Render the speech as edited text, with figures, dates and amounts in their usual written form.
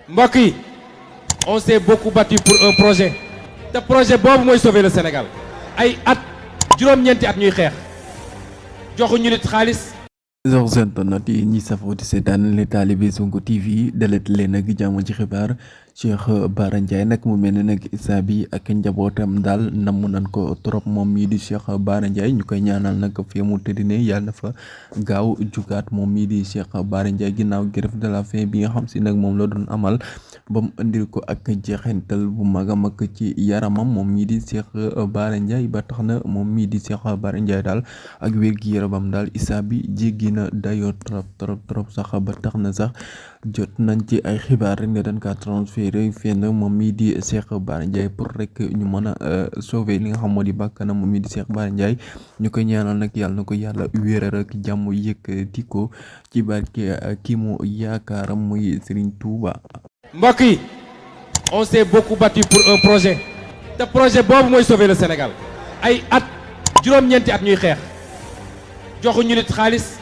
mbokk yi on s'est beaucoup battu pour un projet te projet boobu mooy sauver le Sénégal ay at juróom-ñeenti at ñuy xeex joxuñu nit xaalis. internet yi ñi safoo di seetaan les talibé Sonko TV dalet leen ak jàmm ci xibaar Cheikh Bara Ndiaye nag mu mel ne nag isa bi ak njabootam daal namm nañ ko trop moom mii di Cheikh Bara Ndiaye ñu koy ñaanal nag fii mu tëdd ne yàlla na fa gaaw jugaat moom mii di Cheikh Bara Ndiaye ginnaaw grève de la faim bi nga xam si nag moom la doon amal ba mu indil ko ak jeexintal bu mag a mag ci yaramam moom mii di Cheikh Bara Ndiaye ba tax na moom mii di Cheikh Bara Ndiaye daal ak wér-gi-yaramam daal isa bi jéggi na dayoo trop sax ba tax na sax jot nañ ci ay xibaar rek ne dañ kaa transféré fenn moom mii di Cheikh Bara Ndiaye pour rek ñu mën a sauver li nga xam moo di bàkkanam moom mii di Cheikh Bara Ndiaye ñu koy ñaanal nag yàlla na ko yàlla wéeral ak jàmm yëkkati ko ci barke kii mu yaakaaram muy Serigne Touba. mbokk yi on s'est beaucoup battu pour un projet te projet boobu mooy sauver le Sénégal ay at juróom-ñeenti at ñuy xeex joxuñu nit xaalis